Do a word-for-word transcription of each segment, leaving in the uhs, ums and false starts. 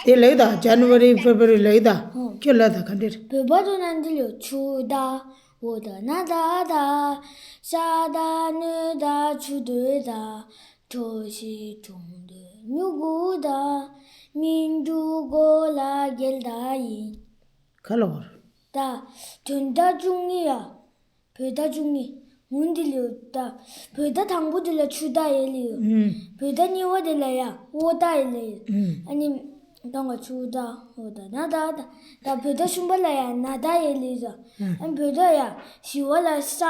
དེ་ལེགས་དང་ཇན་ཝ་རི་ཕེབ་རུ་ཝ་རི་ལེགས་དང་ཁྱོད་ལ་དང་ག་འདྲ་རེད། བོད་པ་ཚོ་ནང་འདི་ལོ་ཆུ་དང་འོ་དང་ན་དང་དང་ཤ་དང་སྣོད་དང་ཆུ་འདོད་དང་གྲོ་ཞིབ་གྲོང་སྡོད་མྱུ་གུ་དང་སྨིན་དྲུག་གོ་ལ་རྒྱལ་དང་ཡིན། ག་ལ་བར། ད་དོན་དག་བཅུ་གཉིས་ཡ། བོད་ཟླ་བཅུ་གཉིས། འོན་ཏེ་ལེའུ་ད། བོད་ཟླ་དང་པོ་དེ་ལ་ཆུ་ཟླ་ཡེ་ལེའུ། ཨུམ། བོད་ཟླ་གཉིས་པ་དེ་ལ་ཡ་འོ་ཟླ་ཡེ་ལེའུ། ཨུམ། ཨ་ནི། ད་ང་ཆུ་ཟླ་འོ་ཟླ་ན་ཟླ་ཟླ། ད་བོད་ཟླ་གསུམ་པ་ལ་ཡ་ན་ཟླ་ཡེ་ལེའུ་ཟ། ཨུམ། ཨ་ནི་བོད་ཟླ་ཡ་བཞི་པ་ལ་ས་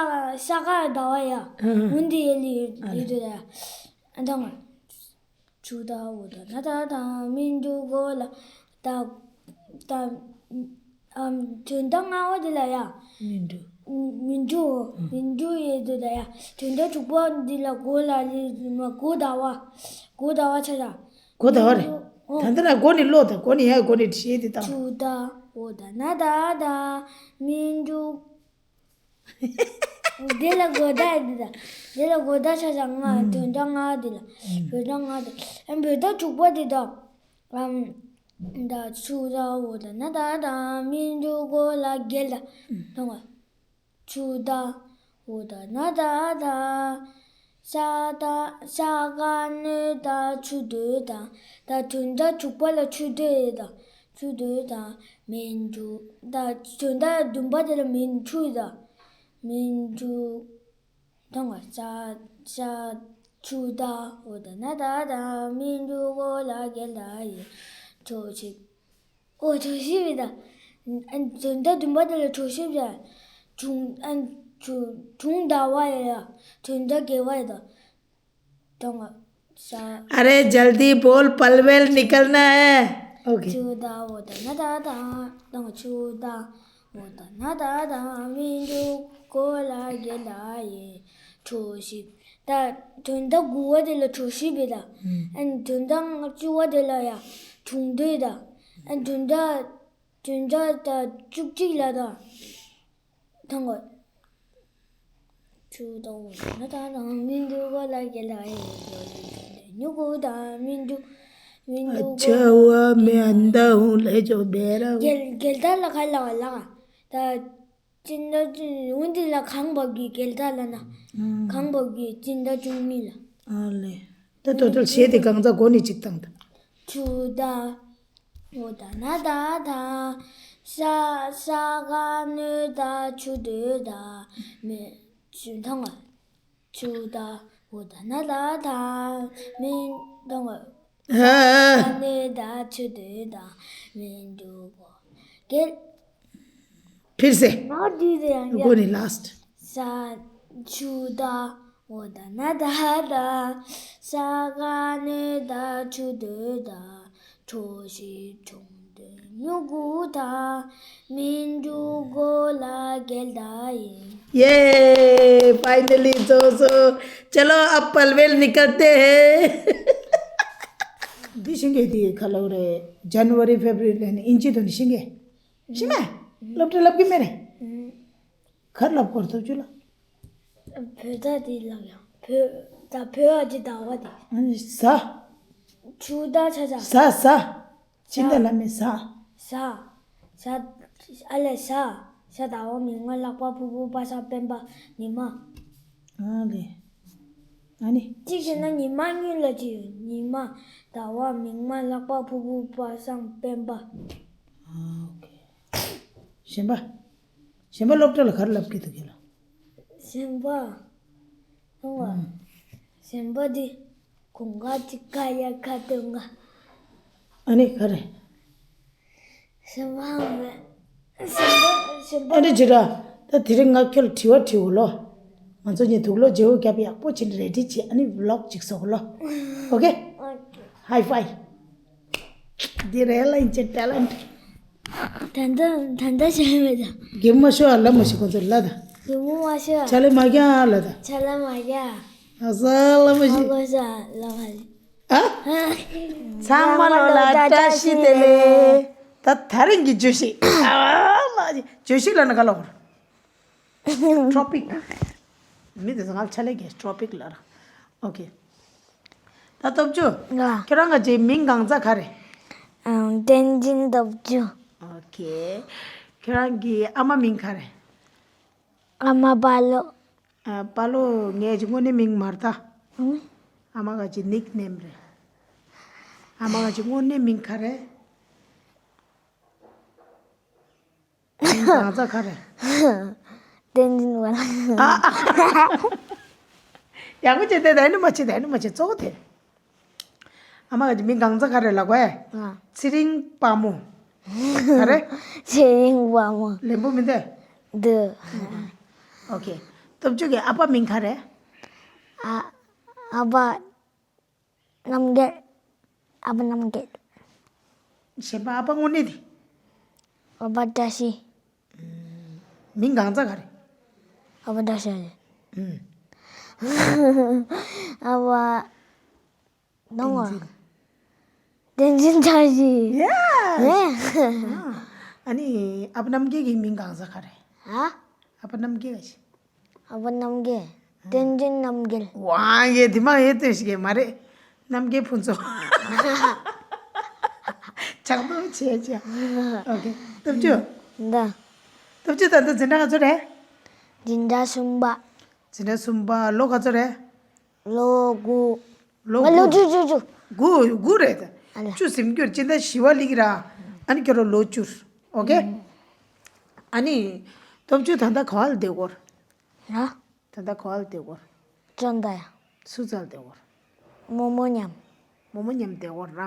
ས་ག་ཟླ་བ་ཡ། ཨུམ། འོན་ཏེ་ཡེ་ལེའུ་ཨ་ལེ། ལེའུ་དེ་ལ་ཡ། ཨ་ད་ང་། ཆུ་ཟླ་འོ་ཟླ་ན་ཟླ་ཟླ་སྨིན་དྲུག་གོ་ལ་ཟླ་ཟླ། ཨམ་དོན་ཟླ་ལྔ་པ་དེ་ལ་ཡ། སྨིན་དྲུག་སྨིན་དྲུག་སྨིན་དྲུག་ཡེ་དེ་ལ་ཡ། དོན་ཟླ་དྲུག་པ་འདི་ལ་གོ་ལ་ལི་མ་གོ་ཟླ་བ། གོ་ཟླ་བ་ཆ་ཆ། གོ་ཟླ་བ་རེད། ཨོ། ད་འདི་ན་གོ་ནི་ལོ་དང་གོ་ནི་ཡ་གོ་ནི་བྲིས་ཏེ་དང་། ཆུ་ཟླ་འོ་ཟླ་ན་ཟླ་ཟླ་སྨིན་དྲུག་འདི་ལ་གོ་ད་འདི་ད། འདི་ལ་གོ་ད་ཆ་ཆ་ང་ཨུམ། དོན་དག་ལྔ་འདི་ལ། ཨུམ། བོད་ཟླ་ལྔ་འདི། ཨ་བོད་ཟླ་དྲུག་པ་འདི་ད། ཨམ། ད་ཆུ་ཟླ་འོ་ཟླ་ན་ཟླ་ཟླ་སྨིན་དྲུག་གོ་ལ་རྒྱལ་ཟླ། ཨུམ། དང་བ། ཆུ་ཟླ་འོ་ཟླ་ན་ཟླ་ཟླ། ཤ་ཟླ་ཤ་ག་སྣོད་ཟླ་ཆུ་འདོད་ཟླ། ད་དོན་ཟླ་དྲུག་པ་ལ་ཆུ་འདོད་ཟླ། ཆུ་འདོད་ཟླ། སྨིན་དྲུག་ད་དོན་ཟླ་བདུན་པ་དེ་ལ་སྨིན་དྲུག་ཟླ། སྨིན་དྲུག་དང་བ། ཤ་ཤ་ཆུ་ཟླ་འོ་ཟླ་ན་ཟླ་ཟླ་སྨིན་དྲུག་གོ་ལ་རྒྱལ་ཟླ་ཡི། གྲོ་ཞིབ། ཨོ་གྲོ་ཞིབ་ཡི་ད། ཨ་དོན་ཟླ་བདུན་པ་དེ་ལ་གྲོ་ཞིབ་ཟེར། དྲུང་ཨ་དྲུང་དྲུང་ཟླ་བ་ཡི་ཡ། དོན་ཟླ་བརྒྱད་པ་ཡི་ད། དང་བ། ཤ། अरे जल्दी बोल, पलवेल निकलना है। ओके। ཆུ་ཟླ་འོ་ཟླ་ན་ཟླ་ཟླ། དང་བ་ཆུ་ཟླ་འོ་ཟླ་ན་ཟླ་ཟླ་སྨིན་དྲུག་གོ་ལ་རྒྱལ་ཟླ་ཡི། གྲོ་ཞིབ། ད་དོན་ཟླ་དགུ་བ་དེ་ལ་གྲོ་ཞིབ་ཡི་ད། ཨུམ། ཨ་དོན་ཟླ་བཅུ་བ་དེ་ལ་ཡ་དྲུང་སྡོད་ད། ཨ་དོན་ཟླ་དོན་ཟླ་ད་བཅུ་གཅིག་ལ་ད། དང་བ། ཆུ་དང་འོ་ཟླ་ན་ཟླ་ཟླ་སྨིན་དྲུག་གོ་ལ་རྒྱལ་ཟླ་ཡི། མྱུ་གུ་དང་སྨིན་དྲུག་སྨིན་དྲུག་གོ་ལ། རྒྱལ་རྒྱལ་ཟླ་ལ་ག་ལ་བ་ལ། ད་སྤྱི་ཟླ་བཅུ་འོན་ཏེ་ལ་གང་བབ་ཀྱི་རྒྱལ་ཟླ་ལ་ན། ཨང་། གང་བབ་ཀྱི་སྤྱི་ཟླ་བཅུ་གཉིས་ལ། ཨ་ལེ། ད་ཏོ་ཏོ་བྱས་ཏེ་གང་ཟག་གོ་ནི་གཅིག་བཏང་ད། ཆུ་ཟླ། འོ་ཟླ་ན་ཟླ་ཟླ། ཤ་ཤ་ག་སྣོད་ཟླ་ཆུ་འདོད་ཟླ། མེ་ཆུ་མཐོང་བ། ཆུ་ཟླ་འོ་ཟླ་ན་ཟླ་ཟླ། མེ་མཐོང་བ། ཧ། ཤ་ག་སྣོད་ཟླ་ཆུ་འདོད་ཟླ། སྨིན་དྲུག་གོ། གལ། फिर से। ང་དུས་དེ་ཡང་གོ་ནི་ལ་སི་ཊི། ཤ་ཆུ་ཟླ། འོ་ཟླ་ན་ཟླ་ཟླ། ཤ་ག་སྣོད་ཟླ་ཆུ་འདོད་ཟླ། གྲོ་ཞིབ་གྲོང་སྡོད་མྱུ་གུ་དང་། སྨིན་དྲུག་གོ་ལ་རྒྱལ་ཟླ་ཡིན། ये फाइनली दो सौ। चलो अब पलवेल निकलते हैं। འདི་ཤེས་ཀྱི་འདི་ག་ལ་རེད། ཇན་ཝ་རི་ཕེབ་རུ་ཝ་རི་ལ་ནི་ཨིན་ཇི་དོན་ཤེས་ཀྱི། ཤེས་མེད། སློབ་གྲྭ་སློབ་ཀྱི་མེད་རེད། གར་ལབ་སྐོར་ཐུབ་ཆུ་ལ། བོད་ཟླ་དེ་ལབ་ཡང་བོད་ད་བོད་ཨ་ཅེ་ཟླ་བ་དེ། ཨ་ནི་གཟའ། ཆུ་ཟླ་ཆ་ཆ། གཟའ་གཟའ། ཕྱི་ཟླ་ལ་མེ་གཟའ། གཟའ། གཟའ། ཨ་ལས་གཟའ། གཟའ་ཟླ་བ་མིག་དམར་ལྷག་པ་ཕུར་བུ་པ་སངས་སྤེན་པ་ཉི་མ། ཨ་ལས། ཨ་ནི། གཅིག་བྱས་ན་ཉི་མ་གཉིས་ལ་གཅིག་ཡོད། ཉི་མ། ཟླ་བ་མིག་དམར་ལྷག་པ་ཕུར་བུ་པ་སངས་སྤེན་པ། ཨ་ཨོ་ཁེ། གཞན་པ། གཞན་པ་སློབ་གྲྭ་ལ་ག་རེ་ལབ་ཀྱི་འདུག་ཁྱེད་ལ། གཞན་པ། ཨང་། གཞན་པ་འདི། གོང་ཁ་ཅིག་ཁ་ཡ་ཁ་སྟོན་ག་ཨ་ནི་ག་རེ། གཞན་པའང་མེད། གཞན་པ་གཞན་པ། ཨ་ནི་ཇི་ར། ད་དེ་རིང་ང་ཁྱོད་ལ་དྲི་བ་དྲིའོ་ལོ། ང་ཚོ་གཉིས་དུག་ལོ་བརྗེ་བོ་རྒྱབ་ཡག་པོ་བྱེད་རེ་ཌི་བྱེད། ཨ་ནི་བི་ལོག་ཅིག་བཟོ་གོ་ལོ། ཨོ་ཁེ། ཨོ་ཁེ། ཧའི་ཕའི། འདི་རེད་ལ་ཡིན་ཅེ་ཊེ་ལེན་ཊི། ད་ལྟ་ད་ལྟ་བྱས་མེད་ད། གད་མོ་མ་ཤོར་ཨ་ལ་མ་ཤི་ཁོང་ཚོ་ལ་ད། གད་མོ་མ་ཤོར། ཆ་ལེ་མ་རྒྱག་ཨ་ལ་ད། ཆ་ལེ་མ་རྒྱག་ཨ་ས་ལ་མ་ཤི། ཨ་གོ་ས་ལ་མ་ཤི། ཨ། ཚང་མ་ལོ་ལ་བཀྲ་ཤིས་བདེ་ལེགས། ད་ད་རིང་གི་བརྗོད་གཞི། ཨ་ལ་བརྗོད་གཞི་ལ་ན་ག་ལ་བར། ཊོ་པིག་མི་དེ་ཚོ་ང་ལ་ཆ་ལེ་གི་ཊོ་པིག་ལ་ར། ཨོ་ཁེ། ད་སྟོབས་ཆུ། ང་། ཁྱོད་རང་ག་ཅེ་མིང་གང་ཚ་ག་རེ། ཨང་། བསྟན་འཛིན་སྟོབས་ཆུ། ཨོ་ཁེ། ཁྱོད་རང་གི་ཨ་མ་མིང་ག་རེ། ཨ་མ་དཔའ་ལོ། ཨ། དཔའ་ལོ་ངའི་ཅིག་དངོས་གནས་མིང་མ་རེད་ད། ཨང་། ཨ་མ་ག་ཅིག་ནིག་ནེམ་རེད། ཨ་མ་ག་ཅིག་དངོས་གནས་མིང་ག་རེ། མིང་གང་ཚ་ག་རེ། བསྟན་འཛིན་དཔའ་ལོ། ཨ། ཡག་པོ་བྱས་ཏེ་ད་ནི་མ་བྱེད་ད་ནི་མ་བྱེད་གཙོ་བོ་དེ། ཨ་མ་ག་ཅིག་མིང་གང་ཚ་ག་རེ་ལབ་དགོས། ཨ། ཚེ་རིང་དཔའ་མོ། ག་རེ། ཚེ་རིང་དཔའ་མོ། ལན་པོ་མི་འདུག་འདུག་ཨོ་ཁེ། སྟོབས་ཆུ་གི་ཨ་ཕ་མིང་ག་རེ། ཨ། ཨ་ཕ་རྣམ་རྒྱལ། ཨ་ཕ་རྣམ་རྒྱལ། གཞན་པ་ཨ་ཕ་དངོས་གནས་དེ། ཨ་ཕ་བཀྲ་ཤིས། མིང་གང་ཚ་ག་རེ། ཨ་ཕ་བཀྲ་ཤིས་རེད། ཨུམ། ཨ་ཕ། ནོ། བསྟན་འཛིན། བསྟན་འཛིན་བཀྲ་ཤིས། ཡེ། ཨ་ནི་ཨ་ཕ་རྣམ་རྒྱལ་གྱི་མིང་གང་ཚ་ག་རེ། ཨ། ཨ་ཕ་རྣམ་རྒྱལ་ག་ཅི། ཨ་ཕ་རྣམ་རྒྱལ། བསྟན་འཛིན་རྣམ་རྒྱལ། ཝང་ཡེ་དེ་མ་ཡེ་ལྟོས་ཤིག་གི་མ་རེད། རྣམ་རྒྱལ་ཕུན་ཚོགས། ཆགས་སྡང་བྱས་བྱས། ཨོ་ཁེ། སྟོབས་ཆུ། འདི། སྟོབས་ཆུ་ད་ལྟ་འཛིན་གྲྭ་ག་ཚོད་རེད། འཛིན་གྲྭ་གསུམ་པ། འཛིན་གྲྭ་གསུམ་པ་ལོ་ག་ཚོད་རེད། ལོ་དགུ། ལོ་ང་ལོ་དགུ། བཅུ་བཅུ་བཅུ། དགུ་དགུ་རེད། ཨ་ལ། བཅུ་ཟིན་རྒྱུར་སྤྱི་ཟླ་བཞི་པ་སླེབས་ཀྱི་ར། ཨ་ནི་ཁྱོད་རང་ལོ་བཅུ། ཨོ་ཁེ། ཨ་ནི། སྟོབས་ཆུ་ད་ལྟ་ག་པར་བསྡད་ཀྱི་ཡོད། ཡ། ད་ལྟ་ག་པར་བསྡད་ཀྱི་ཡོད། ཅོན་ཏ་ཡ། སུ་རྩར་བསྡད་ཀྱི་ཡོད། རྨོ་མོ་མཉམ། རྨོ་མོ་མཉམ་བསྡད་ཀྱི་ཡོད་ར།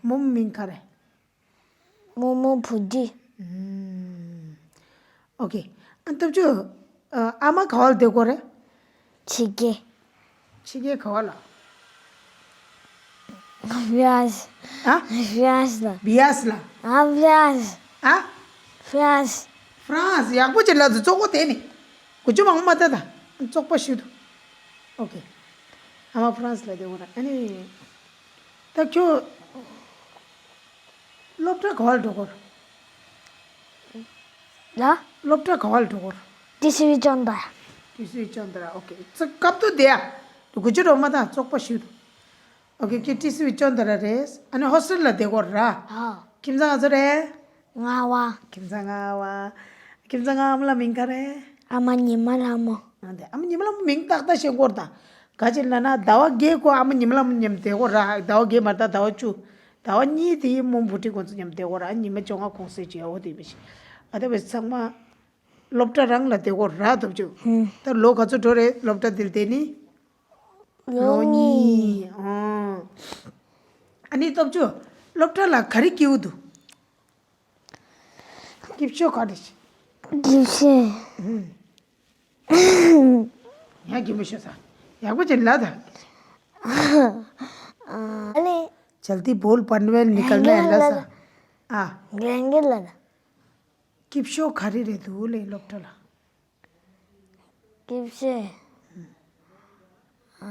རྨོ་མོ་མིང་ག་རེ། རྨོ་མོ་བུ་ཁྲིད། ཨུམ། ཨོ་ཁེ། ཨ། སྟོབས་ཆུ། ཨ། ཨ་མ་ག་པར་བསྡད་ཀྱི་ཡོད་རེད། ཕྱི་རྒྱལ། ཕྱི་རྒྱལ་ག་པར་ལ། ཕ་རན་སི། ཨ། ཕ་རན་སི་ལ། བི་ཡ་སི་ལ། ཨ། ཕ་རན་སི། ཨ། ཕ་རན་སི། ཕ་རན་སི། ཡག་པོ་བྱས་ལབ་དུས་ཙོག་པོ་དེ་ནི། གོ་ཆུ་མང་པོ་མ་ལྟ་ད། ཙོག་པ་ཞུ་དུ། ཨོ་ཁེ། ཨ་མ་ཕ་རན་སི་ལ་བསྡད་ཀྱི་ཡོད་ར། ཨ་ནི། ད་ཁྱོད། སློབ་གྲྭ་ག་པར་འགྲོ་གི་ཡོད། ལ། སློབ་གྲྭ་ག་པར་འགྲོ་གི་ཡོད། ཏི་སི་ཝི་ཅོན་ཏ། ཏི་སི་ཝི་ཅོན་ཏ་ར། ཨོ་ཁེ། ཙི་སྐབས་ཐོག་དེ་ཡ། དུ་གུ་ཅི་རོ་མ་དང་ཙོག་པ་ཞུ་དུ། ཨོ་ཁེ། ཁྱེད་ཏི་སི་ཝི་ཅོན་ཏ་ར་རེད། ཨ་ནི་ཧོ་སི་ཊེལ་ལ་བསྡད་གི་ཡོད་ར། ཨ། ཁྱིམ་ཚང་ག་ཚོད་རེད། ལྔ་པ། ཁྱིམ་ཚང་ལྔ་པ། ཁྱིམ་ཚང་ལྔ་པ་ལ་མིང་ག་རེ། ཨ་མ་ཉི་མ་ལྷ་མོ། ཨ་དེ་ཨ་མ་ཉི་མ་ལྷ་མོ་མིང་ཏག་ཏག་ཤེས་དགོས་རེད་ད། ག་ཅི་ལབ་ན་ཟླ་བ་བརྒྱད་གོ་ཨ་མ་ཉི་མ་ལྷ་མོ་མཉམ་བསྡད་དགོས་ར། ཟླ་བ་བརྒྱད་མ་རེད་ད། ཟླ་བ་བཅུ། ཟླ་བ་གཉིས་དེ་རྨོ་མོ་བུ་ཁྲིད་ཁོང་ཚོ་མཉམ་བསྡད་དགོས་ར། ཉི་མ་བཅོ་ལྔ་གུང་སེང་བྱེད་འོ་དེ་མི་ཤེས། ཨ་དེ་བས་ཚང་མ་སློབ་གྲྭ་རང་ལ་བསྡད་དགོས་ར། སྟོབས་ཆུ། ཧུམ། ད་ལོ་ག་ཚོད་འགྲོ་རེད་སློབ་གྲྭ་འདིར་བསྡད་ནི། ལོ་ལོ་གཉིས། གཉིས། ཨོ། ཨ་ནི་སྟོབས་ཆུ། སློབ་གྲྭ་ལ་ག་རེ་སྐྱིད་པོ་འདུག་སྐྱིད་ཤོས་ག་རེ་ཞིག་སྐྱིད་ཤོས། ཨུམ། ཡང་སྐྱིད་པོ་ཤོད་ས། ཡག་པོ་ཅིག་ལབ་དང་། ཨ་ལེ། जल्दी बोल, पनवेल निकलना है ལབ་ས། ཨ། རྒན་རྒན་ལ། སྐྱིད་ཤོས་ག་རེ་རེད་འདུག་ལེ་སློབ་གྲྭ་ལ། སྐྱིད་ཤོས། ཨ།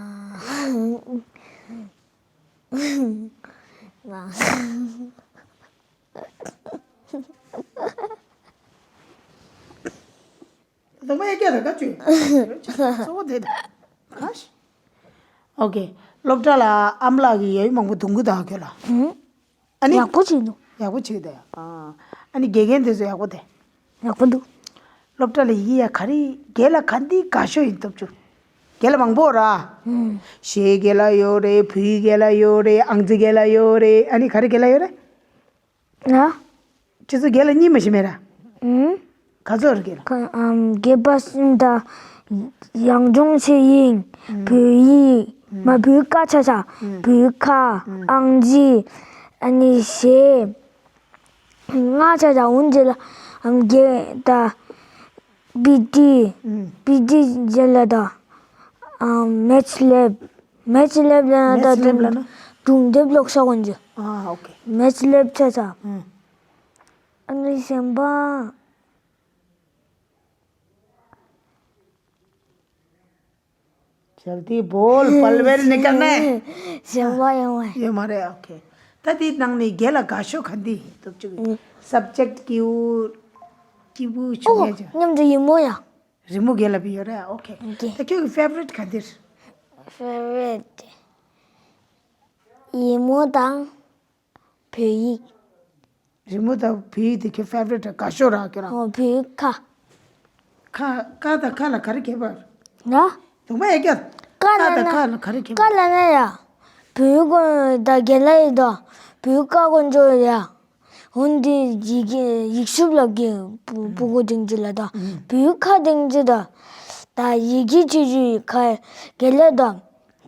ད་མ་ཡ་སྐྱ་ད་ག་ཅུ། གཙོ་བོ་དེ་ད། ག་ཤི། ཨོ་ཁེ། སློབ་གྲྭ་ལ་ཨ་མ་ལགས་ཀྱི་ཡོད་མང་པོ་དུང་གི་ད་ཁྱོད་ལ། ཨ་ནི། ཡག་པོ་བྱས་འདུག་ཡག་པོ་བྱས་ད་ཡ། ཨ། ཨ་ནི་དགེ་རྒན་དེ་ཚོ་ཡག་པོ་དེ། ཡག་པོ་འདུག་སློབ་གྲྭ་ལ་ཡི་ཡ་ག་རེ་དགེ་ལ་ག་འདི་དགའ་ཤོས་ཡིན་སྟོབས་ཆུ། དགེ་ལ་མང་པོ་ར། ཨུམ། གཞས་དགེ་ལ་ཡོད་རེད། བོད་ཡིག་དགེ་ལ་ཡོད་རེད། ཨང་རྩིས་དགེ་ལ་ཡོད་རེད། ཨ་ནི་ག་རེ་དགེ་ལ་ཡོད་རེད། ཨ། ཁྱེད་ཚོ་དགེ་ལ་གཉིས་མ་ཤི་མེད་ར། ཨུམ། ག་ཚོད་རེད་དགེ་ལ། ཁ་ཨམ་དགེ་བ་གསུམ་དང་། ཡང་སྦྱོང་བྱེད་ཡིན། ཨུམ། བོད་ཡིག་ཨུམ། མ་བོད་ཀ་ཆ་ཆ། ཨུམ། བོད་ཁ། ཨུམ། ཨང་རྩིས། ཨ་ནི་གཞས། ལྔ་ཆ་ཆ་འོན་ཏེ་ལ་ཨམ་དགེ་ད། པི་ཏི། ཨུམ། པི་ཏི་རྗེས་ལ་ད། ཨམ་མེ་ཐི་ལེབ། མེ་ཐི་ལེབ་ལབ་ན་ད་མེ་ཐི་ལེབ་ལབ་ན། སྒྲུང་དེབ་ཀློག་ས་འོན་ཏེ། ཨ་ཨོ་ཁེ། མེ་ཐི་ལེབ་ཆ་ཆ། ཨུམ། ཨ་ནི་གཞན་པ། जल्दी बोल, पनवेल निकलना है। གཞན་པ་ཡོད་མ་རེད། ཡོད་མ་རེད། ཨོ་ཁེ། ད་དེའི་ནང་ནས་དགེ་ལ་དགའ་ཤོས་ག་འདི་སྟོབས་ཆུ་གི། ཨུམ། སབ་ཇེག་སྐྱིད་པོ། སྐྱིད་པོ་བྱུང་ཨོ་ཡ་ཅིག་མཉམ་དུ་ཡིན་མོ་ཡ། རི་མོ་དགེ་ལ་བི་ཡོད་རེད། ཨོ་ཁེ། ཨོ་ཁེ། ད་ཁྱོད་ཀྱི་ཕེ་ཝ་རིཊ་ག་འདི་རེད། ཕེ་ཝ་རིཊ་ཡིན་མོ་དང་། བོད་ཡིག་རི་མོ་དང་བོད་ཡིག་དེ་ཁྱོད་ཕེ་ཝ་རི་ཊི་དགའ་ཤོས་ར་ཁྱོད་རང་། ཨོ་བོད་ཡིག་ཁ། ཁ་ཁ་དང་ཁ་ལ་ག་རེ་ཁྱད་པར། ན། དུང་པ་ཡ་ཀྱ། ཀ་ལ་ན། ཀ་དང་ཁ་ལ་ག་རེ་ཁྱད་པར། ཀ་ལ་ན་ཡ། བོད་ཡིག་གོ་དང་རྒན་ལགས་ཡིན་དོ། བོད་ཡིག་ཀ་གོ་འཇོ་ཡ། འོན་ཏེ་ཡི་གེ་ཡིག་ཤུབས་ལབ་ཀྱི་བུ་བུ་གོ་དེང་ཅི་ལ་དོ། བོད་ཡིག་ཁ་དེང་ཅི་དོ། ད་ཡི་གེ་ཆེ་ཆུ་ཁ་རྒན་ལགས་དོ།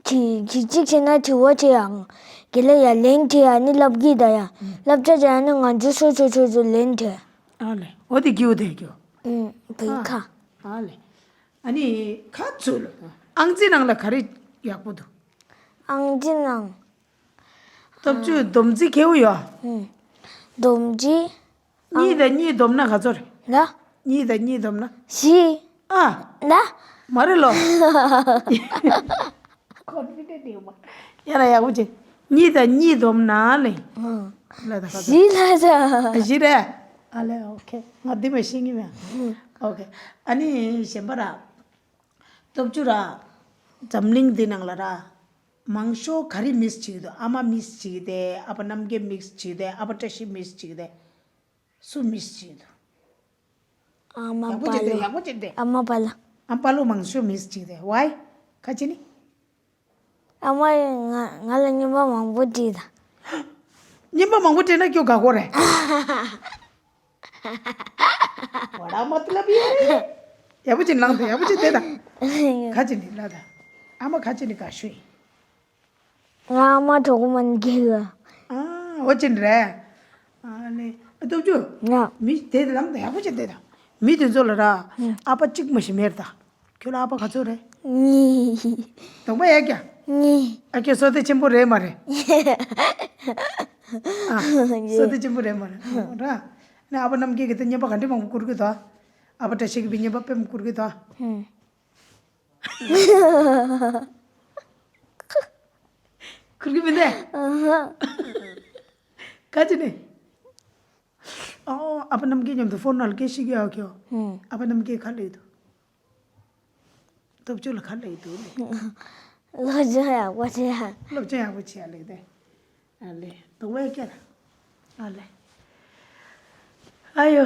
གི་གི་གཅིག་བྱས་ན་དྲི་བ་དྲི་ཡང་། རྒན་ལགས་ཡ་ལན་དྲི་ཡ་ནི་ལབ་ཀྱི་ད་ཡ། ལབ་ཆ་ཆ་ཡ་ནི་ང་ཚོ་སོ་སོ་སོ་སོ་ལན་དྲི། ཨ་ལེ་འོ་དེ་གྱིའུ་དེ་གྱིའུ། ཨུམ་བོད་ཡིག་ཁ། ཨ་ལེ། ཨ་ནི་ཁ་ཚུ་ལ་ཨང་རྩིས་ནང་ལ་ག་རེ་ཡག་པོ་འདུག་ཨང་རྩིས་ནང་། སྟོབས་བཅུ་སྡོམ་རྩིས་ཁེའུ་ཡོད། ཨུམ། སྡོམ་རྩིས། གཉིས་དང་གཉིས་སྡོམ་ན་ག་ཚོད་རེད། ལ། གཉིས་དང་གཉིས་སྡོམ་ན། བཞི། ཨ། ལ། མ་རེད་ལོ། ཁོ་ནི་དེ་དེ་མ། ཡ་ལ་ཡག་པོ་བྱེད། གཉིས་དང་གཉིས་སྡོམ་ན་ལེ། ཨུམ། ལ་དང་ག་ཚོད། བཞི་ལ་ཟ། བཞི་རེད། ཨ་ལེ་ཨོ་ཁེ། ང་འདི་མ་ཤེས་ངེས་མེད། ཨོ་ཁེ། ཨ་ནི་གཞན་པ་ར། སྟོབས་བཅུ་ར། འཛམ་གླིང་འདི་ནང་ལ་ར། མང་ཤོས་ག་རེ་མིས་བྱེད་ཀྱི་འདུག་ཨ་མ་མིས་བྱེད་ཀྱི་དེ། ཨ་ཕ་རྣམ་རྒྱལ་མིས་བྱེད་ཀྱི་དེ། ཨ་ཕ་བཀྲ་ཤིས་མིས་བྱེད་ཀྱི་དེ། སུ་མིས་བྱེད་ཀྱི་འདུག་ཨ་མ་ཡག་པོ་བྱེད་དེ་པ་ལུ། ཡག་པོ་བྱེད་དེ། ཨ་མ་པ་ལུ། ཨ་མ་པ་ལུ་མང་ཤོས་མིས་བྱེད་ཀྱི་དེ། ཝའི། ག་ཅི་ནི། ཨ་མ་ང་ང་ལ་རྔན་པ་མང་པོ་སྤྲད་ད། རྔན་པ་མང་པོ་སྤྲད་ན་ཁྱོད་དགའ་གོ་རེད། བ་ར་མ་ཏི་ལ་བི་ཡ་རེད། ཡག་པོ་ཅིག་ལངས་དང་ཡག་པོ་ཅིག་བསྡད་དང་། ཁ་ཅིག་ནི་ལ་དང་། ཨ་མ་ཁ་ཅིག་ནི་དགའ་ཤོས་ཡིན། ང་ཨ་མ་གྲོགས་པོ་མ་ནི་རྒྱལ་བ། ཨ་འོ་ཅིག་རེད། ཨ་ནི་ཨ་སྟོབས་བཅུ། ང་། མི་དེ་ལངས་དང་ཡག་པོ་ཅིག་བསྡད་དང་། མི་དེ་ཚོ་ལ་ར། ཨ་ཕ་གཅིག་མ་ཞིག་མེད་དང་། ཁྱོད་ལ་ཨ་ཕ་ག་ཚོད་རེད། གཉིས། དང་པོ་ཡ་ཀྱ། གཉིས། ཨ་ཀྱ་བསོད་བདེ་ཆེན་པོ་རེད་མ་རེད། ཨ། བསོད་བདེ་ཆེན་པོ་རེད་མ་རེད་ར། ནས་ཨ་ཕ་རྣམ་རྒྱལ་གྱི་དེ་རྔན་པ་ག་འདྲ་མང་པོ་བསྐུར་གི་འདུག་ཨ་ཕ་བཀྲ་ཤིས་ཀྱི་བི་རྔན་པ་དཔེ་མང་པོ་བསྐུར་གི་འདུག་བསྐུར་གི་མིན་ནས། ག་ཅི་ནས། ཨོ་ཨ་ཕ་རྣམ་རྒྱལ་མཉམ་དུ་ཕོན་ནང་ལ་སྐད་ཤིག་ཡོད་ཁྱོད། ཨ་ཕ་རྣམ་རྒྱལ་ག་ལ་ཡོད་དོ། སྟོབས་བཅུ་ལ་ག་ལ་ཡོད་དོ་ལེ། སློབ་སྦྱོང་ཡག་པོ་བྱེད་ཡ། སློབ་སྦྱོང་ཡག་པོ་བྱེད་ཡ་ལེ་དེ། ཨ་ལེ་དུང་བའི་སྐད་ལ། ཨ་ལེ། ཨ་ཡོ།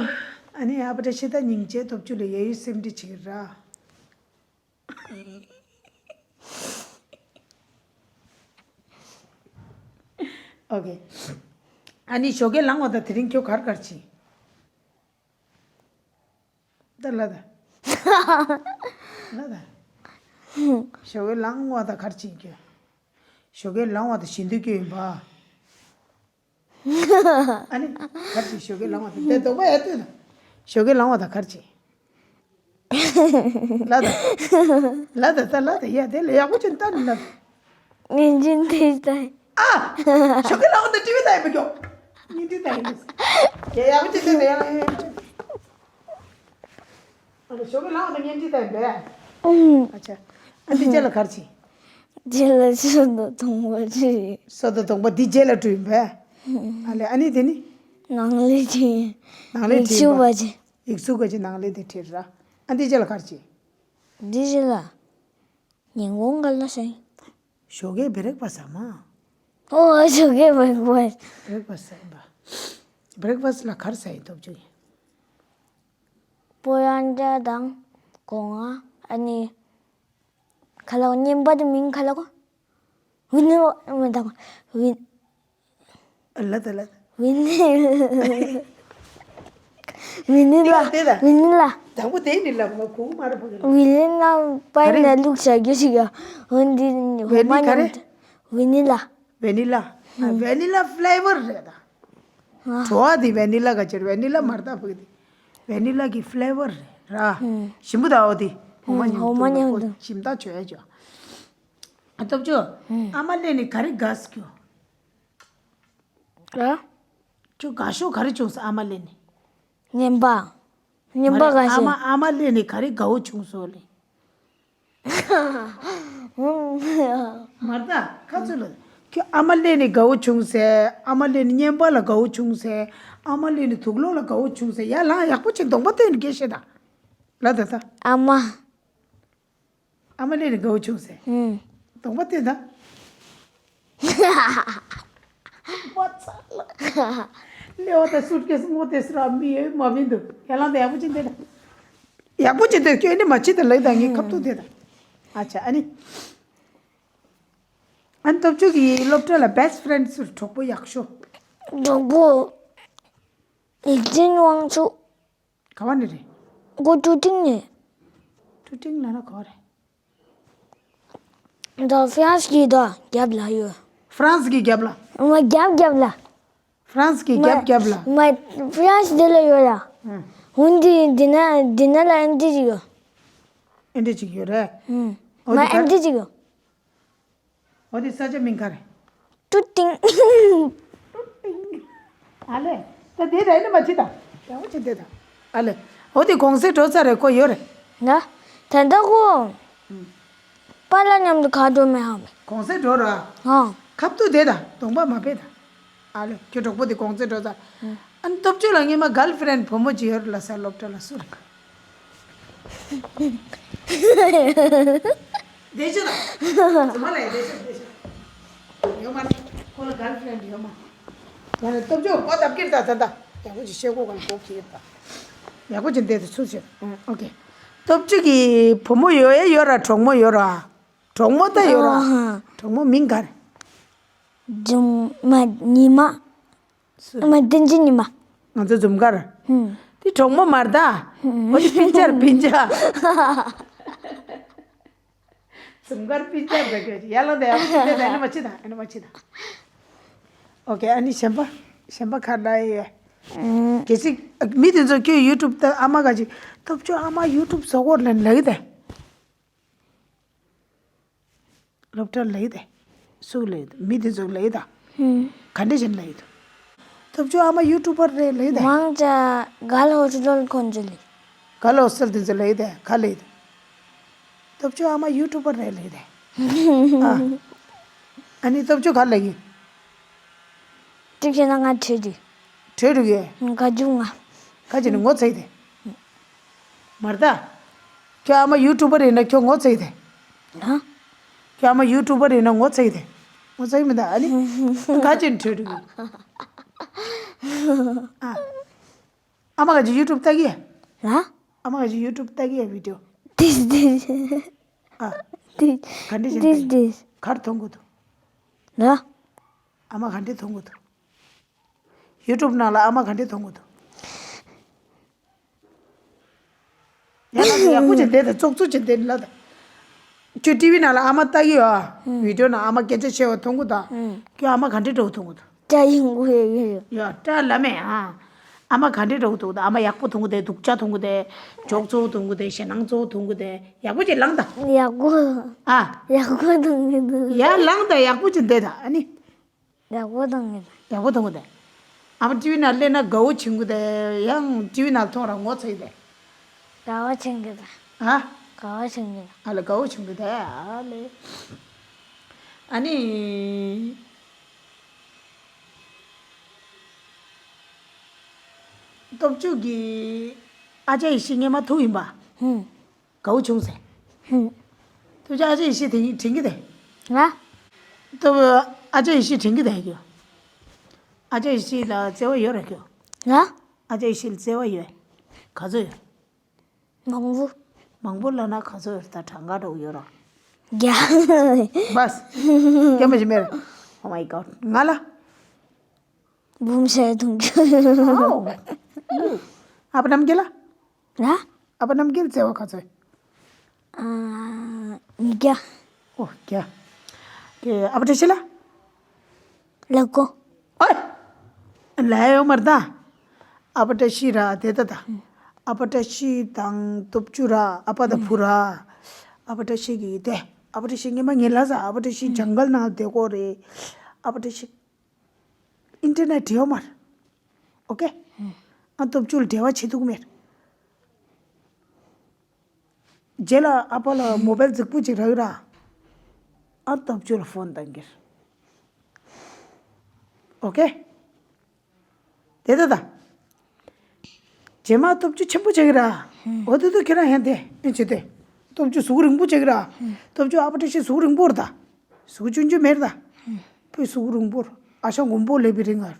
ཨ་ནི་ཨ་ཕ་བཀྲ་ཤིས་ད་སྙིང་རྗེ། སྟོབས་བཅུ་ལ་ཡ་ཡོ་སེམས་ཁྲལ་བྱེད་ཀྱི་ར། ཨོ་ཁེ། ཨ་ནི་ཞོགས་ཀས་ལངས་པ་དང་དེ་རིང་ཁྱོད་གར་གར་ཕྱིན། ད་ལ་ད། ལ་ད། ཞོགས་ཀས་ལངས་པ་དང་གར་ཕྱིན་ཁྱོད། ཞོགས་ཀས་ལངས་པ་དང་ཞི་འདུས་སྐྱོན་ཡིན་པ། ཨ་ནི། གར་ཅིག་ཞོགས་ཀས་ལངས་པ་དང་དེ་དོགས་པ་ཡ་ལྟོས་ན། ཞོགས་ཀས་ལངས་པ་དང་གར་ཅིག་ལ་ད། ལ་ད་ད་ལ་ད་ཡ་དེ་ལ་ཡག་པོ་ཅིག་ལྟ་ནི་ལ་ད། ཉིན་རྒྱུན་དེ་ལྟ། ཨ། ཞོགས་ཀས་ལངས་པ་དང་ཊི་ཝི་ལྟ་ཡིན་པ་ཀྱོ། ཉིན་རྒྱུན་ལྟ་ཡིན་པ། ཡ་ཡག་པོ་ཅིག་ལྟ་ད་ཡ་ཡ་ཡ། ཨ་ལ་ཞོགས་ཀས་ལངས་པ་དང་ཉིན་རྒྱུན་ལྟ་ཡིན་པས། ཨུམ། ཨ་ཅག་ཨ་འདི་རྗེས་ལ་གར་ཅིག་རྗེས་ལ་སོ་དང་དང་པོ་ཅི། སོ་དང་དང་པོ་འདི་རྗེས་ལ་བྲོས་ཡིན་པས། ཨ་ལས་ཨ་ནི་དེ་ནི། ནང་ལས་ཅི། ནང་ལས་ཡིག་ཆུ་བ་ཅི། ཡིག་ཆུ་བ་ཅི་ནང་ལས་དེ་བྲིས་ར། ཨ་འདི་རྗེས་ལ་གར་ཅིག་འདི་རྗེས་ལ། ཉིན་གུང་ག་ལ་སོང་། ཞོགས་ཀས་བྷི་རེག་ཕ་སི་ཟ་མ། ཨོ་ཞོགས་ཀས་བྷི་རེག་ཕ་སི། བྷི་རེག་ཕ་སི་ཟ་ཡིན་པ། བྷི་རེག་ཕ་སི་ལ་གར་ཟ་ཡིན་སྟོབས་བཅུ་ཡིན། སྤོ་ཡང་ཇ་དང་སྒོ་ང་ཨ་ནི། ཁ་ལག་རྔན་པ་དེ་མིང་ཁ་ལག་གོ། ཝི་ནི་ལ་མི་དང་ཝི། ལ་ད་ལ་ད། ཝི་ནི་ལ། ཝི་ནི་ལ། དེ་ལ། ཝི་ནི་ལ། དང་པོ་དེ་ནི་ལ་མ་གུ་མ་ར་བ་གི་ལ། ཝི་ནི་ལ་པའི་ན་ལུག་ཤ་གི་ཞིག་ཡ། ཝི་ནི་ཧོ་མ་ཉམ། ཝི་ནི་ལ། ཝེ་ནི་ལ། ཝེ་ནི་ལ་ཕི་ལེ་བར་རེད་ད། བྲོ་བ་དེ་ཝེ་ནི་ལ་ག་ཅེར་ཝེ་ནི་ལ་མར་ད་བུ་དེ། ཝེ་ནི་ལ་གི་ཕི་ལེ་བར་རེད་ར། ཞིམ་པོ་ད་འོ་དེ། ཧོ་མ་ཉམ་ཧོ་མ་ཉམ་དུ་དུ། ཞིམ་ད་བྱོས་ཡ་ཅོ། ཨ་སྟོབས་ཅོ། ཨ་མ་ལེ་ནི་ག་རེ་དགའ་སྐྱོ། ར། ཅོ་དགའ་ཤོས་ག་རེ་བྱུང་སོང་ཨ་མ་ལེ་ནི། རྔན་པ། རྔན་པ་མ་རེད། དགའ་ཤོས། ཨ་མ་ཨ་མ་ལེ་ནི་ག་རེ་དགའ་བོ་བྱུང་སོང་ལེ། མར་ད་ཁ་ཚུ་ལ། ཁྱོད་ཨ་མ་ལེ་ནི་དགའ་བོ་བྱུང་ཟེར། ཨ་མ་ལེ་ནི་རྔན་པ་ལ་དགའ་བོ་བྱུང་ཟེར། ཨ་མ་ལེ་ནི་དུག་ལོག་ལ་དགའ་བོ་བྱུང་ཟེར། ཡ་ལང་ཡག་པོ་བྱེད་གདོང་པ་སྟོན་ནས་སྐད་བཤད་ད། ལ་ད་ད། ཨ་མ། ཨ་མ་ལེ་ནི་དགའ་བོ་བྱུང་ཟེར། ཨུམ། གདོང་པ་སྟོན་ད། མ་ཚ་ལ། ལེའོ་ད་སུཊ་ཀེས་མོ་དེ་སུ་ར་མི་ཡོད་མ་མི་འདུག་ཡ་ལང་ད་ཡག་པོ་ཅིག་འདེད་ད། ཡག་པོ་ཅིག་འདེད་ཁྱོད་ནི་མ་ཅི་ད་ལེ་ད་ངའི་ཁབ་ཏུ་དེ་ད། ཨ་ཆ་ཨ་ནི། ཨན་སྟོབས་ཆུ་གི་སློབ་གྲྭ་ལ་best friend་སུ་གྲོགས་པོ་ཡག་ཤོས། གྲོགས་པོ། ཡིག་ཆེན་དབང་ཕྱུག་ག་བ་ནས་རེད། ཁོ་ཀྲུ་ཀྲིང་ནས། ཀྲུ་ཀྲིང་ལ་ན་ག་བ་རེད། ད་ཧྥ་རན་སི་གི་ད་རྒྱབ་ལ་ཡོད། ཧྥ་རན་སི་གི་རྒྱབ་ལ། མ་རྒྱབ་རྒྱབ་ལ། ཧྥ་རན་སི་གི་མ་རྒྱབ་རྒྱབ་ལ། མ་ཧྥ་རན་སི་དེ་ལ་ཡོད་ལ། ཧུན་དི་འདི་ན་འདི་ན་ལ་ཨེན་ཏི་ཅིག་ཡོད། ཨེན་ཏི་ཅིག་ཡོད་རེད། ཧུན། འོ་མ་དེ་ག་ཨེན་ཏི་ཅིག་ཡོད། འོ་དེ་ས་ཆ་མིང་ག་རེད། ཀྲུ་ཏིང་། ཨ་ལེ། ད་དེ་ད་ཨེ་ནི་མ་ཅི་ད། ཡང་མ་ཅི་དེ་ད། ཨ་ལེ། འོ་དེ་གོང་སེ་འགྲོ་ཚར་རེད་ཁོ་ཡོད་རེད། ན། ད་ལྟ་ཁོ། ཨུམ། པཱ་ལགས་མཉམ་དུ་ག་འགྲོ་མེད་ཧ་མེད། གོང་སེ་འགྲོ་ར། ཧང་། ཁབ་ཏུ་དེ་ད་གདོང་པ་མ་ཕེ་ད། ཨ་ལེ་ཁྱོད་གྲོགས་པོ་དེ་གོང་ཚེ་འགྲོ་ཚར། ཨུམ། ཨ་ནི་སྟོབས་ཆུ་ལ་སྔོན་མ་གརལ་ཕི་རེན་ཌི་བུ་མོ་ཅིག་ཡོད་རེད་ལ་ས་སློབ་གྲྭ་ལ་སུ་རེད། བདེ་ཆེ་ལ། ཚང་མ་ལ་བདེ་ཆེ་བདེ་ཆེ། ཡོད་མ་རེད། ཁོ་ལ་གརལ་ཕི་རེན་ཌི་ཡོད་མ་རེད། ཡང་ན་སྟོབས་ཆུ་གོ་བརྡ་སྐྱེལ་ད་ད་ད། ཡག་པོ་ཅིག་བཤད་གོ་གང་གོ་གི་ཡོད་ད། ཡག་པོ་ཅིག་བསྡད་དེ་ཚུར་བྱེད། ཨོ་ཁེ། སྟོབས་ཆུ་གི་བུ་མོ་ཡོད་ཡ་ཡོད་ར་གྲོགས་མོ་ཡོད་ར། གྲོགས་མོ་ད་ཡོད་ར། ཨ་ཧ། གྲོགས་མོ་མིང་ག་རེད། ཇུམ་མ་ཉི་མ། སུ་རེད། མ་བསྟན་འཛིན་ཉི་མ། ང་ཚོ་འཛུམ་དཀར། ཧུམ། དེ་གྲོགས་མོ་མ་རེད་ད། ཧུམ། འོ་དེ་སྤུན་ཆར་སྤུན་ཆ། འཛུམ་དཀར་སྤུན་ཆར་ད་ཁྱོད་ཡར་ལངས་ད་ཡར་ལངས་ད་ཨེ་ནི་མ་ཅི་ད་ཨེ་ནི་མ་ཅི་ད། ཨོ་ཁེ་ཨ་ནི་གཞན་པ་གཞན་པ་ག་ལ་ཡོད། ཨུམ། གལ་སྲིད་མི་དེ་ཚོ་ཁྱོད་ཡུ་ཊུབ་ད་ཨ་མ་ག་ཅི་སྟོབས་ཆུ་ཨ་མ་ཡུ་ཊུབ་བཟོ་གོ་ལན་ལ་ཡོད་དེ། སློབ་གྲྭར་ལེགས་ཏེ། སུ་ལེགས་ཏེ་མི་དེ་ཚོ་ལེགས་ད། ཧུམ། ག་འདྲ་བྱས་ལེགས་ཏེ། སྟོབས་ཆུ་ཨ་མ་ཡུ་ཊུབ་པར་རེད་ལེགས་ཏེ། མང་ཆེ་གལ་ཧོ་སི་ཊལ་ཁོང་ཚོ་ལེགས། གལ་ཧོ་སི་ཊལ་དེ་ཚོ་ལེགས་ཏེ་ག་ལེགས་ཏེ། སྟོབས་ཆུ་ཨ་མ་ཡུ་ཊུབ་པར་རེད་ལེགས་ཏེ། ཨ། ཨ་ནི་སྟོབས་ཆུ་ག་ལེགས་ཡིན། གཅིག་བྱས་ན་ང་བྲོས་ཏེ། བྲོས་འགྲོ་གི། ཁ་རྒྱུག་ང་། ཁ་ཅིག་ནི་ངོ་ཚ་ཡི་དེ། མ་རེད་ད། ཁྱོད་ཨ་མ་ཡུ་ཊུབ་པར་ཡིན་ན་ཁྱོད་ངོ་ཚ་ཡི་དེ། ཧ། ཁྱོད་ཨ་མ་ཡུ་ཊུབ་པར་ཡིན་ན་ངོ་ཚ་ཡི་དེ། ངོ་ཚ་ཡི་མི་འདུག་ཨ་ནི། ཁ་ཅིག་ནི་བྲོས་འགྲོ་གི། ཨ། ཨ་མ་ག་ཅིག་ཡུ་ཊུབ་ལྟ་གི་ཡ། ཧ། ཨ་མ་ག་ཅིག་ཡུ་ཊུབ་ལྟ་གི་ཡ་བི་ཌིའོ། དིས་དིས། ཨ། དིས། ག་འདྲ་བྱས་དིས་ལྟ་གི། དིས། ག་རེ་མཐོང་གི་འདུག་ཧ། ཨ་མ་ག་འདྲ་མཐོང་གི་འདུག་ཡུ་ཊུབ་ནང་ལ་ཨ་མ་ག་འདྲ་མཐོང་གི་འདུག་ཡང་ན་ཡག་པོ་བྱས་བསྡད་དང་ཙོག་ཙོག་བྱས་བསྡད་ལ་དང་། ཁྱོད་ཊི་ཝི་ནང་ལ་ཨ་མ་ལྟ་གི་ཡོད་ཨ། ཨུམ། བི་ཌིའོ་ནང་ཨ་མ་སྐད་ཆ་བཤད་པ་མཐོང་གི་འདུག་ཨུམ། ཁྱོད་ཨ་མ་ག་འདྲ་འདྲ་བོ་མཐོང་གི་འདུག་སྐྲ་ཡིན་གོ་ཡོད་ཡོད་ཡོད། ཡ་སྐྲ་ལ་མེད་ཨ། ཨ་མ་ག་འདྲ་འདྲ་བོ་མཐོང་གི་འདུག་ཨ་མ་ཡག་པོ་མཐོང་གི་འདུག་སྡུག་ཅག་མཐོང་གི་འདུག་འཇོག་ཚོགས་མཐོང་གི་འདུག་ཞེད་སྣང་ཚོགས་མཐོང་གི་འདུག་ཡག་པོ་བྱས་ལངས་དང་། ཡག་པོ། ཨ། ཡག་པོ་མཐོང་གི་འདུག་ཡ་ལངས་དང་ཡག་པོ་བྱས་བསྡད་དང་ཨ་ནི། ཡག་པོ་མཐོང་གི་འདུག་ཡག་པོ་མཐོང་གི་འདུག་ཨ་མ་ཊི་ཝི་ནང་སླེབས་ན་དགའ་བོ་བྱེད་གི་འདུག་ཡང་ཊི་ཝི་ནང་མཐོང་ར་ངོ་ཚ་གི་འདུག་དགའ་བོ་བྱེད་གི་འདུག་ཨ། དགའ་བོ་བྱེད་གི་འདུག་ཨ་ལེ་དགའ་བོ་བྱེད་གི་འདུག་ཨ་ལེ། ཨ་ནི། སྟོབས་ཆུ་གི་ཨ་ཅག་ཡེ་ཤེས་སྔོན་མ་ཐུག་ཡིན་པ། ཧུམ། དགའ་བོ་བྱུང་ཟེར། ཧུམ། ཐུགས་རྗེ་ཨ་ཅག་ཡེ་ཤེས་དེ་དྲན་གི་དེ། ང་། སྟོབས། ཨ་ཅག་ཡེ་ཤེས་དྲན་གི་དེ་ཧ་གོ། ཨ་ཅག་ཡེ་ཤེས་ལ་བརྩེ་བ་ཡོད་རེད་གོ། ང་། ཨ་ཅག་ཡེ་ཤེས་ལ་བརྩེ་བ་ཡོད། ག་ཚོད་ཡོད། མང་པོ། མང་པོ་ལབ་ན་ག་ཚོད་ཡོད་ད་གྲངས་ཀ་འདྲ་བོ་ཡོད་ར། བརྒྱ། བསམ། བརྒྱ་མ་ཞིག་མེད་ར། Oh my god ང་ལ། འབུམ་ཞིག་མཐོང་གི། ཨོ། ཨ་ཕ་རྣམ་རྒྱལ་ལ། ལ། ཨ་ཕ་རྣམ་རྒྱལ་བརྩེ་བ་ག་ཚོད། ཨ། ཉིས་བརྒྱ། ཨོ་བརྒྱ། ཨ་ཕ་བཀྲ་ཤིས་ལ། ལ་གོ། ཨོ། ལ་ཡོད་མ་རེད་ད། ཨ་ཕ་བཀྲ་ཤིས་ར་དེ་ད་ད། ཨ་ཕ་བཀྲ་ཤིས་དང་སྟོབས་ཆུ་ར་ཨ་ཕ་དང་བུ་ར། ཨ་ཕ་བཀྲ་ཤིས་ཀྱི་དེ། ཨ་ཕ་བཀྲ་ཤིས་ངས་མ་ངེས་ལ་ཟ་ཨ་ཕ་བཀྲ་ཤིས་ཇང་གལ་ནང་བསྡད་ཀྱི་ཡོད་རེད། ཨ་ཕ་བཀྲ་ཤིས། ཨིན་ཊར་ནེཊ་ཡོད་མ་རེད། ཨོ་ཁེ། ཨ་སྟོབས་ཆུ་ལ་འབྲེལ་བ་བྱེད་ཐུབ་ཀྱི་མེད། རྗེས་ལ་ཨ་ཕ་ལ་མོ་བེལ་རྫིག་པོ་ཅིག་རག་ར། ཨ་སྟོབས་ཆུ་ལ་ཕོན་བཏང་གིར། ཨོ་ཁེ། དེ་ད་ད། རྗེས་མ་སྟོབས་ཆུ་ཆེན་པོ་ཆགས་ཀྱི་ར། ཨོ་དེ་དུ་ཁྱེད་རང་ཧན་དེ་ཨེ་བྱེད་དེ། སྟོབས་ཆུ་གཟུགས་རིང་པོ་ཆགས་ཀྱི་ར། སྟོབས་ཆུ་ཨ་ཕ་བཀྲ་ཤིས་གཟུགས་རིང་པོ་རེད་ད། གཟུགས་ཆུང་ཆུང་མེད་རེད་ད། ཕུ་གཟུགས་རིང་པོར་ཨ་ཞང་མགོན་པོ་ལེབ་པའི་རིང་ངར།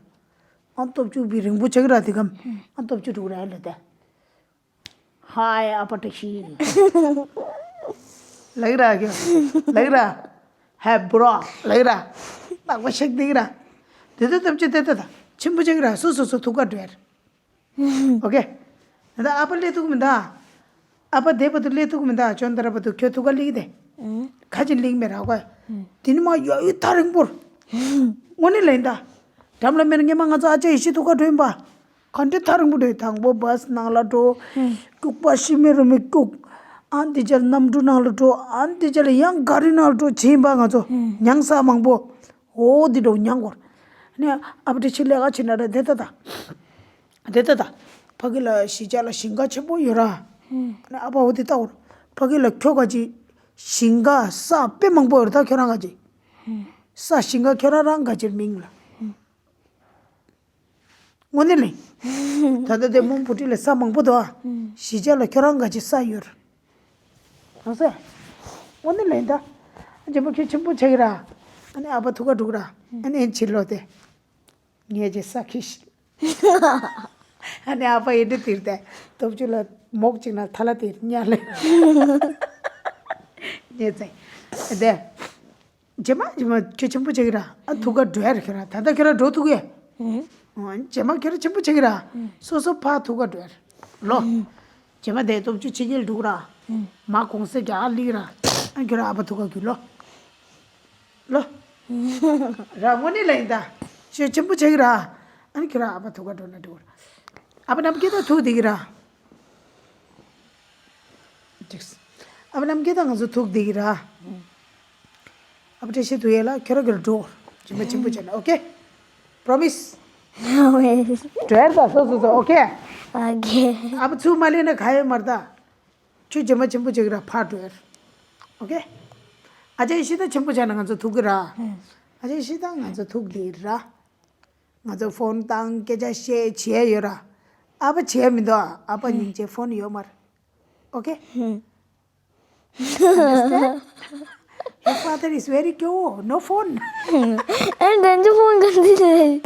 ཨ་སྟོབས་ཆུ་བི་རིང་པོ་ཆགས་ར་དེ་གམ། ཨ་སྟོབས་ཆུ་འགྲོ་ར་ལ་དེ། ཧའི་ཨ་པ་ཏྲ་ཤི། ལགས་ར་ཁྱོད། ལགས་ར། ཧེ་བྷོ་རོ། ལགས་ར། ནག་པ་ཤག་དེ་ར། དེ་ལྟ་སྟོབས་ཆུ་དེ་ལྟ་ད། ཆེན་པོ་ཆགས་ར་སོ་སོ་སོ་ཐུག་ག་འགྲོ་ཡར། ཨོ་ཁེ། ད་ཨ་ཕ་སླེབས་ཐུབ་མི་འདུག་ཨ་ཕ་དེ་བར་དུ་སླེབས་ཐུབ་མི་འདུག་ཅོན་ཏ་ར་བར་དུ་ཁྱོད་ཐུག་ག་སླེབས་ཀྱི་དེ། ག་ཅི་སླེབས་མེད་ར་གོ། དེ་ནི་མ་ཡོད་ཡོད་ཐག་རིང་པོར། དངོས་གནས་ལན་ད། འགྲམ་ལ་མེད་ན་ངས་མ་ང་ཚོ་ཨ་ཅག་ཡེ་ཤེས་ཐུག་ག་འགྲོ་ཡིན་པ། ག་འདྲ་ཐག་རིང་པོ་འགྲོ་ཡིན། དང་པོ་བཱས་ནང་ལ་འགྲོ། སྐྱུག་པ་ཤི་མེད་རུ་མེད་སྐྱུག་ཨ་འདི་ཅག་གནམ་གྲུ་ནང་ལ་འགྲོ། ཨ་འདི་ཅག་ལ་ཡང་ག་རི་ནང་ལ་འགྲོ་བྱེད་ཡིན་པ་ང་ཚོ། མྱང་ས་མང་པོ། འོ་འདི་འགྲོ་མྱང་གོ། ནས་ཨ་ཕ་ཏྲ་ཤི་ལས་ཀ་བྱེད་ན་ར་དེ་ལྟ་ད། དེ་ལྟ་ད། ཕ་གི་ལ་གཞིས་ཆགས་ལ་ཞིང་ཁ་ཆེན་པོ་ཡོད་ར། ནས་ཨ་ཕ་འོ་དེ་ལྟ་གོ། ཕ་གི་ལ་ཁྱོད་ག་ཅི། ཞིང་ཁ་ས་དཔེ་མང་པོ་ཡོད་ར་ད་ཁྱོད་རང་ག་ཅི། ས་ཞིང་ཁ་ཁྱོད་རང་རང་ག་ཅིར་མིང་ལ། དངོས་གནས་ལེན། ད་ལྟ་དེ་མོན་བུ་ཁྲིད་ལ་ས་མང་པོ་འདུག་ཨ། གཞིས་ཆགས་ལ་ཁྱོད་རང་ག་ཅི་ས་ཡོད། ཨང་སེ། དངོས་གནས་ལེན་ད། རྗེས་མ་ཁྱོད་ཆེན་པོ་ཆགས་ཀྱི་ར། ཨ་ནི་ཨ་ཕ་ཐུག་ག་འགྲོ་གི་ར། ཨ་ནི་ཨེན་ཕྱིར་ལོག་སྟེ། ངས་ཀྱི་ས་ཁྱི་ཤི། ཨ་ནི་ཨ་ཕ་ཡིན་འདྲི་དིར་ཏེ། སྟོབས་ཆུ་ལ་མོག་ཅིག་ན་ཐ་ལ་དིར་ཉ་ལེ། ངས་ཙེ། དེ། རྗེས་མ་རྗེས་མ་ཁྱོད་ཆེན་པོ་ཆགས་ཀྱི་ར། ཨ་ཐུག་ག་འགྲོ་ཡ་རེད་ཁྱོད་ར། ད་ལྟ་ཁྱོད་ར་འགྲོ་ཐུག་གི། ཨ་རྗེས་མ་ཁྱོད་ར་ཆེན་པོ་ཆགས་ཀྱི་ར། སོ་སོ་ཕ་ཐུག་ག་འགྲོ་ཡ་རེད། ལོ། རྗེས་མ་དེ་སྟོབས་ཆུ་ཕྱི་རྒྱལ་འགྲོ་གི་ར། མ་གོང་ས་རྒྱ་གར་སླེབས་ར། ཨ་ཁྱོད་ར་ཨ་ཕ་ཐུག་ག་རྒྱུ་ལོ། ལོ། ར་དངོས་གནས་ལ་ཡིན་ད། ཁྱོད་ཆེན་པོ་ཆགས་ཀྱི་ར། ཨ་ནི་ཁྱོད་ར་ཨ་ཕ་ཐུག་ག་འགྲོ་ན་འགྲོ་གི་ར། ཨ་ཕ་ནམ་སྐྱེ་ད་ཐུག་བསྡད་ཀྱི་ར། ཅིག་ཨ་ཕ་ནམ་སྐྱེ་ད་ང་ཚོ་ཐུག་བསྡད་ཀྱི་ར། ཨ་ཕ་བཀྲ་ཤིས་ཐུག་ཡས་ལ་ཁྱོད་ར་གི་ར་འགྲོ། རྗེས་མ་ཆེན་པོ་བྱས་ན་ཨོ་ཁེ། པྲོ་མིས། འགྲོ་ཡས་ད་སོ་སོ་སོ་ཨོ་ཁེ། ཨོ་ཁེ། ཨ་ཕ་ཚུར་མ་སླེབས་ན་ག་ཡོད་མ་རེད་ད། ཁྱོད་རྗེས་མ་ཆེན་པོ་བྱས་ཀྱི་ར་ཕར་འགྲོ་ཡས། ཨོ་ཁེ། ཨ་ཅག་ཡེ་ཤེས་ད་ཆེན་པོ་བྱས་ན་ང་ཚོ་ཐུག་གི་ར། ཨ་ཅག་ཡེ་ཤེས་ད་ང་ཚོ་ཐུག་བསྡད་ར། ང་ཚོ་ཕོན་བཏང་སྐད་ཆ་བཤད་བྱས་ཡོད་ར། ཨ་ཕ་བྱས་མི་འདུག་ཨ་ཕ་སྙིང་རྗེ་ཕོན་ཡོད་མ་རེད། ཨོ་ཁེ། Understand? Your father is very cute. No phone. And then the phone got delay.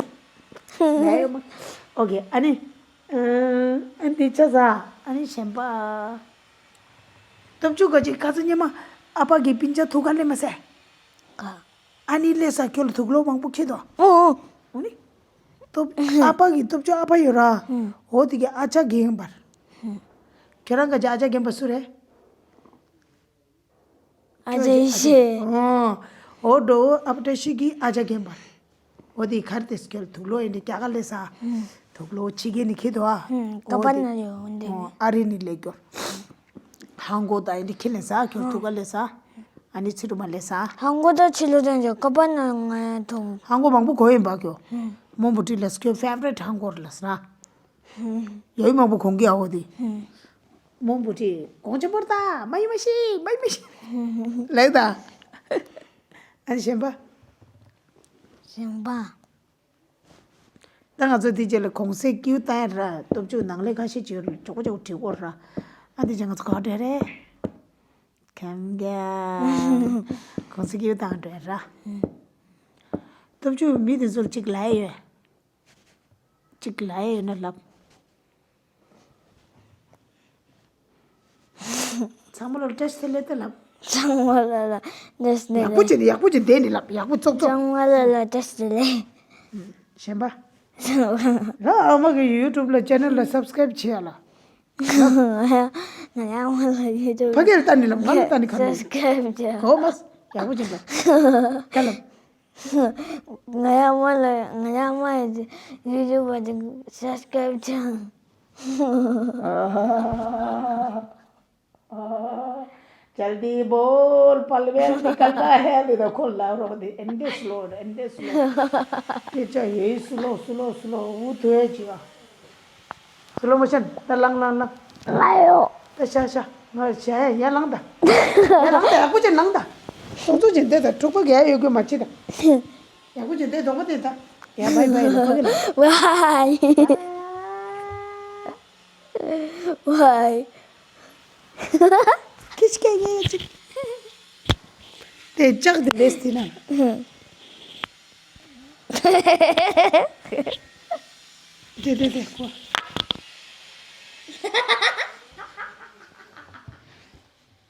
ཨོ་ཁེ། ཨ་ནི། ཨ་ནི་ཆ་ས། ཨ་ནི་གཞན་པ། སྟོབས་ཆུ་ག་ཅིག་ཁ་ཚ་ཉི་མ། ཨ་ཕ་གི་སྤུན་ཆ་ཐུག་ག་སླེབས་མ་སེ། ག་ཨ་ནི་ལས་ས་ཁྱོད་ལ་དུག་ལོག་མང་པོ་ཁྱེར་དོ། ཨོ། འོ་ནི། སྟོབས། ཨ་ཕ་གི་སྟོབས་ཆུ་ཨ་ཕ་ཡོད་ར། ཨོ་དེ་གི་ཨ་ཅག་རྒན་པར། ཁྱོད་རང་ག་ཅི་ཨ་ཅག་རྒན་པ་སུ་རེད། ཨ་ཅག་ཡེ་ཤེས། ཨོ། འོ་འགྲོ་ཨ་ཕ་བཀྲ་ཤིས་ཀྱི་ཨ་ཅག་རྒན་པར། འོ་དེ་གར་དེ་ཁྱོད་ལ་དུག་ལོག་ཡིན་དེ་རྒྱ་གར་ལས་ས། དུག་ལོག་ཕྱི་རྒྱལ་ནི་ཁྱེར་དོ་ཨ། ཀ་པ་ན་ཡོད་འདི། ཨ་རི་ནི་ལས་སྐྱོར། ཧང་གོ་ད་ཡིན་དེ་ཁྱེར་ལས་ས་ཁྱོད་དུག་ག་ལས་ས། ཨ་ནི་ཚི་རུ་མ་ལས་ས། ཧང་གོ་ད་ཕྱི་ལོ་དོན་ཅོ་ཀ་པ་ན་ང་ཐོང་། ཧང་གོ་མང་པོ་གོ་ཡིན་པ་ཁྱོད། མོན་བུ་ཁྲིད་ལས་ཁྱོད་ཕེ་ཝ་རེཊ་ཧང་གོ་ལས་ས། ཡོད་མང་པོ་གོང་གི་ཨ་འོ་དེ། མོན་བུ་ཁྲིད་གོང་ཆེན་པོར་ད་མ་ཡིན་མ་ཤི་མ་ཡིན་མ་ཤི། ལས་ད། ཨ་ནི་གཞན་པ། གཞན་པ། ད་ང་ཚོ་དེ་རྗེས་ལ་གོང་སའི་ཀིའུ་ཏང་ཡ་ར་སྟོབས་ཆུ་ནང་ལས་ཁ་ཤས་ཅིག་ཡོད་ར་ཅོག་ཅོག་བྲིས་གོ་ར། ཨ་དེ་རྗེས་ང་ཚོ་ག་བྲེ་རེད། ཁམ་ག་གོང་སའི་ཀིའུ་ཏང་བྲེ་ར། སྟོབས་ཆུ་མི་དེ་ཚོར་གཅིག་ལ་ཡོད། གཅིག་ལ་ཡོད་ན་ལབ། ཚང་མ་ལ་བཀྲ་ཤིས་བདེ་ལེགས་ལབ། ཚང་མ་ལ་ལ་བཀྲ་ཤིས་བདེ་ཡག་པོ་ལེགས། བྱས་ནས་ཡག་པོ་བྱས་བསྡད་ནས་ལབ་ཡག་པོ་ཙོག་ཙོག་ཚང་མ་ལ་ལ་བཀྲ་ཤིས་བདེ་ལེགས། གཞན་པ། ལ་ཨ་མ་གི་ཡུ་ཊུབ་ལ་ཅེ་ནལ་ལ་སབ་སི་ཀ་རེབ་བྱེད་ཡ་ལ། ང་ཡང་མ་ལ་ཡུ་ཊུབ་ཕ་གིར་ལྟ་ནི་ལབ་ང་ལ་ལྟ་ནི་ག་ནི། སབ་སི་ཀ་རེབ་བྱེད། གོ་མ་ཡག་པོ་བྱེད་ལ་ག་ལབ། ང་ཡང་མ་ལ་ང་ཡང་མ་ཡུ་ཊུབ་པ་དེ་སབ་སི་ཀ་རེབ་བྱེད། जल्दी बोल, पलवेल निकलता है, नहीं तो खोल ला रो दे, एंडे स्लो, एंडे स्लो। ये चाहिए, स्लो, स्लो, स्लो, वो तो है जीवा। स्लो मोशन, ता लंग, लंग, लंग। लायो। ता शा, शा, ना, शा है, या लंग दा। या लंग दा, या कुछ लंग दा। कुछ जिंदे दा, ठुक गया, यो क्यों मची दा। या कुछ जिंदे दो को देता। या भाई, भाई, लोगों के लिए। वाह। Why? ཁྱི་སྐད་ངན་ཅིག་དེ་ལྕགས་དེ་ལས་དེ་ན། དེ་དེ་དེ་ཁོ།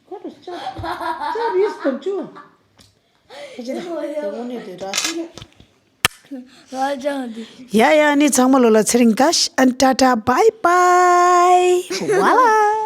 ཁོ་ཏོ་ཅག་ཅག་རིས་དང་ཅུ། ཁྱེད་ཀྱི་དེ་དངོས་གནས་དེ་ར་ཤི་རེད། ར་ཅང་དེ། ཡ་ཡ་ནི་ཚང་མ་ལོ་ལ་ཚེ་རིང་ཀ་ཤ་ཨན་ཏ་ཏ་བྷའི་བྷའི། ཝ་ལ།